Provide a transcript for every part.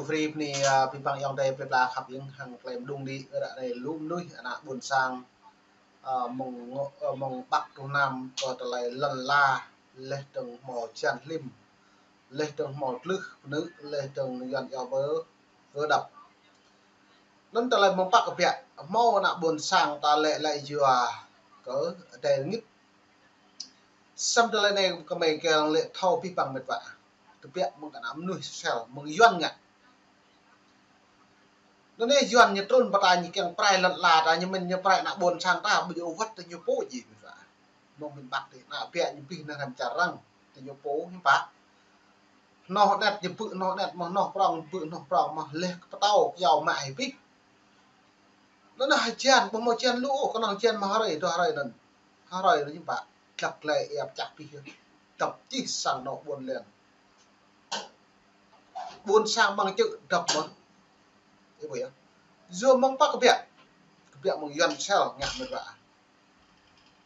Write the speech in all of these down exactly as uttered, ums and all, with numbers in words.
Free bơni, a, abih bang ayŏng adơi plơi pla khăp hing hăng tơlơi mơđung đĭ, ră anai lu mơnuih ană ƀôn sang, a, mơ̆ng, a, mơ̆ng Bắc truh Nam kơ tơlơi lŏn la, laih dơ̆ng hmâo hơjan hlim, laih dơ̆ng hmâo tlưh pơnư̆, laih dơ̆ng Yuan iâu bơ kơ dăp. Anŭn tơlơi mơ̆ng Bắc kơ biă, hmâo ană ƀôn sang ta lĕ lăi yua kơ adai rơngit. Samơ̆ tơlơi anai kơmơi kiăng lĕ thâo abih bang met wa. Tơbiă mơ̆ng kơ ană mơnuih sel, mơ̆ng Yuan ngă. Anŭn anai Yuan ñu trŭn pơ ta, ñu kiăng prai lŏn la ta, ñu mĭn ñu prai ană ƀôn sang ta, ƀu djơ̆ wơ̆t tơ ñu pô djơ̆ met wa. Mơ̆ng miền Bắc tih, ană biă ñu abih anŭn hrăm čar arăng, tơ ñu pô hiư̆m pă. Hnoh anet ñu bư̆ hnoh anet mơ̆n, hnoh prŏng bư̆ hnoh prŏng mơ̆n, laih kơ pơtâo kơyâo mă hĭ abih. Anŭn anai hơjan, ƀu hmâo hơjan lu ôh, kơnơ̆ng hơjan mơ̆ng hrơi, dua hrơi anŭn. Hrơi anŭn hiư̆m pă, dlăk glai ia pơčah abih yơh. Dăp čih sang anŏ ƀôn lan. Ƀôn sang amăng čư̆ dăp mơ̆n. Ih ƀuh yơh. Yua mơ̆ng pă kơ biă. Kơ biă mơ̆ng Yuan sel ngă met wa.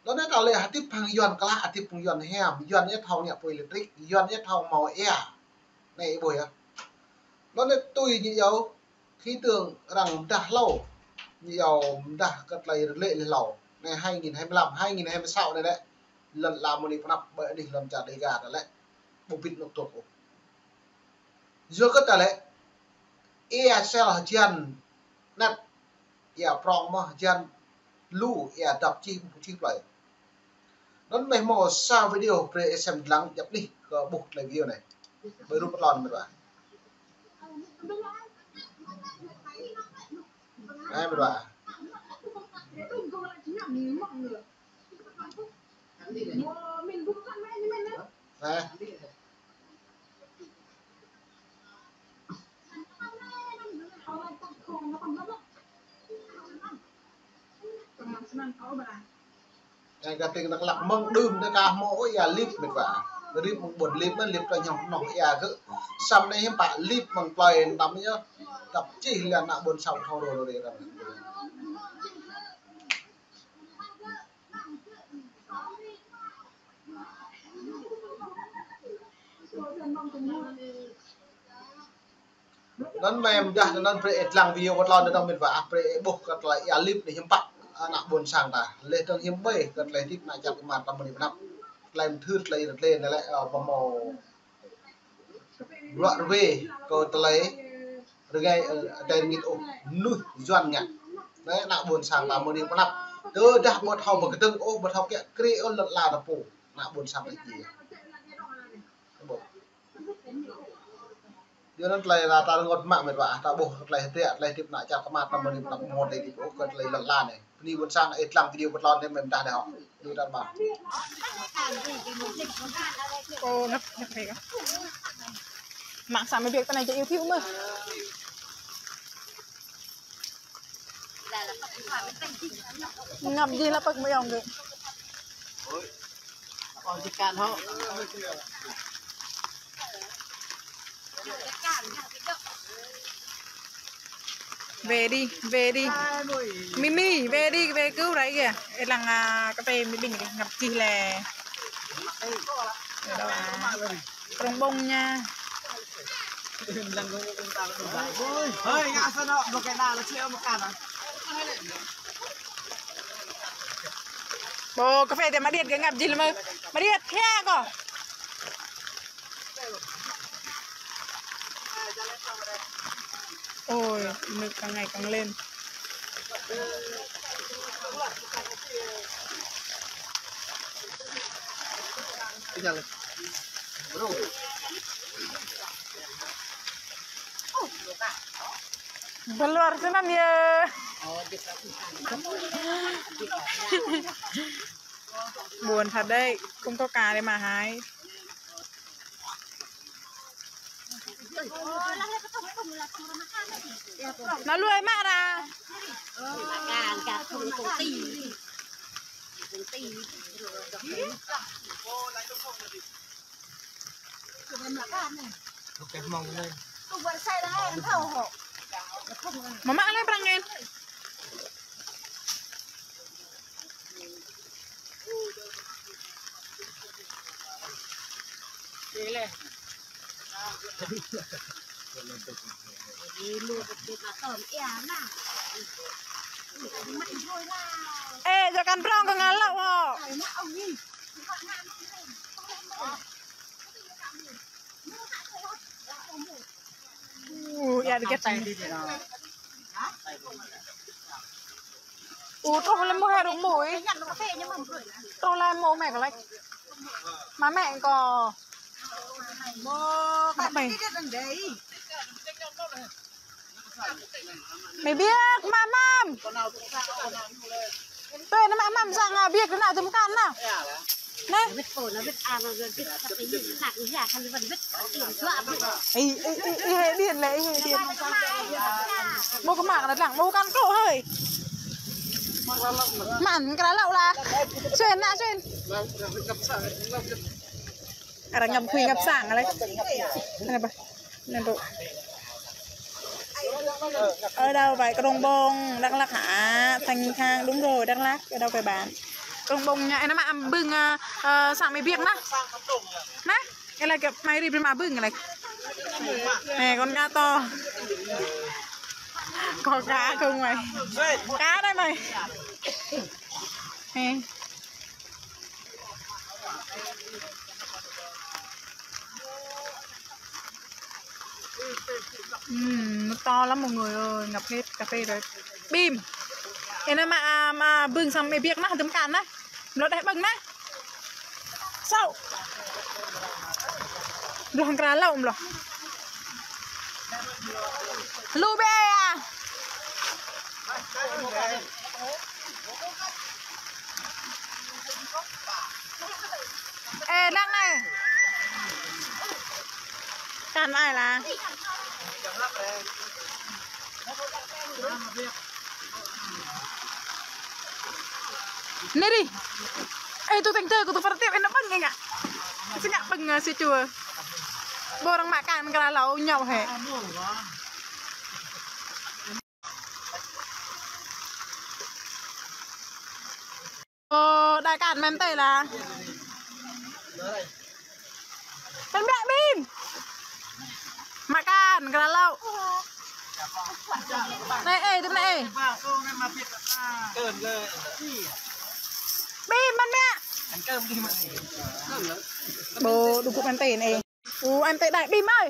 Lŏn anai ta lĕ hơdip hăng Yuan klă, hơdip hăng Yuan hiam, Yuan ih thâo ngă pô elektrik, Yuan ih thâo hmâo ia. Anai ih ƀuh yơh. Lŏn anai tui ñu iâu, khí tượng arăng pơdah hlâo. Ñu iâu pơdah kơ tơlơi rơlĕ laih hlâo. Anai hai nghìn hai mươi lăm, hai nghìn hai mươi sáu anai lĕ. Lŏn la mơ̆ng anai pơ anăp ƀơi anih lŏn čar Dega ta lĕ. Ƀu bit anŏ tŭk ôh. Yua kơ ta lĕ, ia sel hơjan anet, ia prŏng mơ̆n hơjan lu, ia dăp čih ƀu čih plơi. Anŭn mơ̆ hmâo sa video brơi ih sem dlăng djăp anih kơ ƀuh tơlơi video anai. Ƀơi rup pơtlon met wa. Anai met wa. Anai. Anai kơ tơlơi Dak Lak mơ̆ng đưm anai aka hmâo ôh ia lip met wa. Lip mơ̆ng ƀôn lip mơ̆n lip tơ ñong hnoh ia kơ. Samơ̆ anai hiư̆m pă lip mơ̆ng plơi tăm yơh. Dăp čih lĕ ană ƀôn sang thâo rô rô rê răng. Anŭn mơ̆ dah anŭn brơi ih dlăng video pơtlon anŭn met wa, brơi ih ƀuh kơ tơlơi ia lip anai hiư̆m pă ană ƀôn sang ta. Laih dơ̆ng hiư̆m ƀơi kơ tơlơi hơdip ană čar kơmar ta mơ̆ng anai pơ anăp. Tơlơi mơthưr, tơlơi rơtlê anai lĕ, ơ, pơhmâo bruă rơwe kơ tơlơi rơngai, ơ, adai rơngit ôh, mơnuih Yuan ngă. Anai ană ƀôn sang ta mơ̆ng anai pơ anăp. Tơdah ƀu thâo pơkơdơ̆ng ôh, ƀu thâo kiă kriê ôh lŏn la ta pô. Ană ƀôn sang ta jing. Yua anŭn tơlơi la ta rơngot mă met wa, ta ƀuh tơlơi hơdră, tơlơi hơdip ană čar kơmar ta mơ̆ng anai pơ anăp hmâo tơlơi hơdip ôh, kơ tơlơi lŏn la anai. Bơni ƀôn sang ih dlăng video pơtlon anai mơ̆ dah đe hŏ. Lu tar ƀar. Ơ, ngăp, ngăp hĕ kơ. Mạng xã mới việc ta anai jing YouTube mơ̆. Ngăp jih lă pơk mơ̆ ayŏng gơ̆. Về đi, về đi. Mimi, về đi, về cứu rẫy kìa. Ê, lăng, à, cà phê Mỹ Bình kìa, ngập chi lè. Đó, à, Krông Bông nha. Hơi, ngã sao nó, một cái nào là chia một cái nào. Bộ cà phê thì mà điệt cái ngập gì mà, mà điệt thế à con. Ôi, nước càng ngày càng lên. Bơluar sơnăn yơh. Buồn thật đấy, không có cà để mà hái. Nó lui mát ra. Mama alai prang ngen. Ê, dŏ kăn prŏng kơ ngă lŏ hŏ. Ơ, ia dơgĕt. Ơ, truh lăm mơ̆ hă rŭng mui. Truh lăm mơ̆ mĕ kơ lĕ. Mă mĕ kơ. Mă mĕ. Mơi biă, mă măm. Tui anai mă măm sang, a, biă kơ anai tơm kăn anai. Anai. Ih, ih, ih, ih, hĕ điện lĕ, ih, hĕ điện. Mơ̆ kơ mă kơ anai lăng, mơ̆ kăn kơ hơi. Mă kơ anai lŏ lah. Suyên anai, suyên. Arăng ngăp khui ngăp sang lĕ. Anai ƀă. Anai ƀă. Ở đâu vậy? Krông Bông, Đắk Lắk hả? Thanh Khang, đúng rồi, Đắk Lắk. Ở đâu vậy bạn? Krông Bông nha. Ê, anai mă ăm bưng, ơ, ơ, sang mơi biă anai. Anai. Ê, lĕ kơ mơi rip mă bưng lĕ. Nè, con cá to. Có cá không mày? Cá đây mày. Nè. Ừm, nó to lắm mọi người ơi, ngập hết cà phê rồi. Bim. Ê, anai mă, à, mă bưng sang mơi biă anai, tơm kăn anai. Mlâo đeh ƀơ̆ng anai. Sâu. Mlâo hăng kra lŏ mlâo. Lu bê à. Ê, năng anai. Kăn ai lah. Anai đi. Ê, tui teng tơ kơ tui phar tiăp, ê, anai ƀơ̆ng ngă. Sơngă ƀơ̆ng, ơ, si čua. Ƀu arăng mă kăn kra lŏ ñu hĕ. Ơ, đai kăn mĕm tê lah. Tơm biă Bim. Mă kăn, kra lŏ. Anai, ê, tơm anai, ê. Bim, mă biă. Ƀu, đu kŭ mĕm tê anai. Ơ, em tê đai Bim ơi.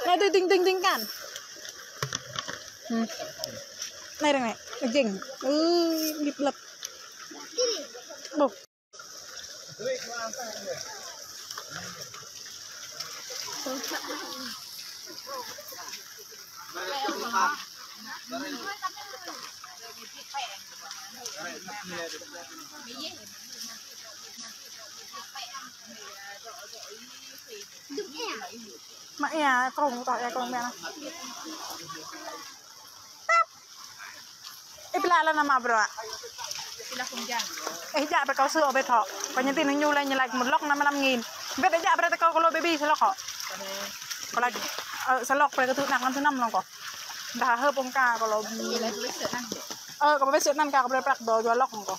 Anai tui ding, ding, ding kăn. Hm. Anai arăng anai. Jing. Ơ, lip lep. Ƀuh. Mă ia, krông tŏ ia, krông mĕ anai. Tap. Ih, pơla lăng anai mă bruă. Ih, djă brơi kâo sư̆ ôh bĕ thŏ. Kâo nhắn tin ñu lĕ ñu laĭ một lốc năm mươi lăm nghìn. Bĕ djă brơi kâo kơ lô baby sa lok hŏ. Kâo laĭ, ơ, sa lok brơi kơ thứ năm, thứ năm lăng kâo. Dah hơp ƀơ̆ng ka kơ lô. Ơ, kâo bĕ sư̆ anăn ka kâo brơi prăk dua lok lăng kâo.